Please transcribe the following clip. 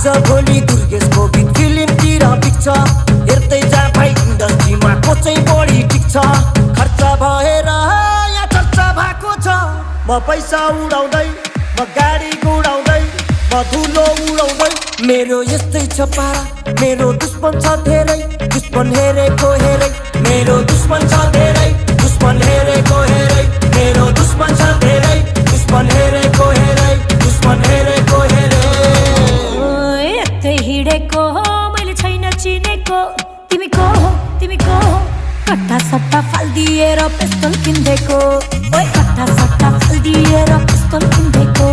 आज भोलि दुर्गेशको गीत फिल्मतिर बिक्छ हेर्दै जा भाइ इन्डस्ट्रीमा को चाहिँ बढी टिक्छ खर्च भएर यहाँ चर्चा भएको छ म पैसा उडाउँदै म गाडी गुडाउँदै म धुलो उडाउँदै मेरो यस्तै छ पारा मेरो दुश्मन छ धेरै दुश्मन हेरेको हेरै मेरो दुश्मन छ धेरै दुश्मन हेरेको हेरै मेरो दुश्मन छ धेरै दुश्मन हेरेको हेरै दुश्मन हेरेको हेरै यतै हिँडेको मैले छैन चिनेको तिमी को हो कट्टा सट्टा फाल्दिएर पिस्तल किन्देको ओए कट्टा सट्टा फाल्दिएर पिस्तल किन्देको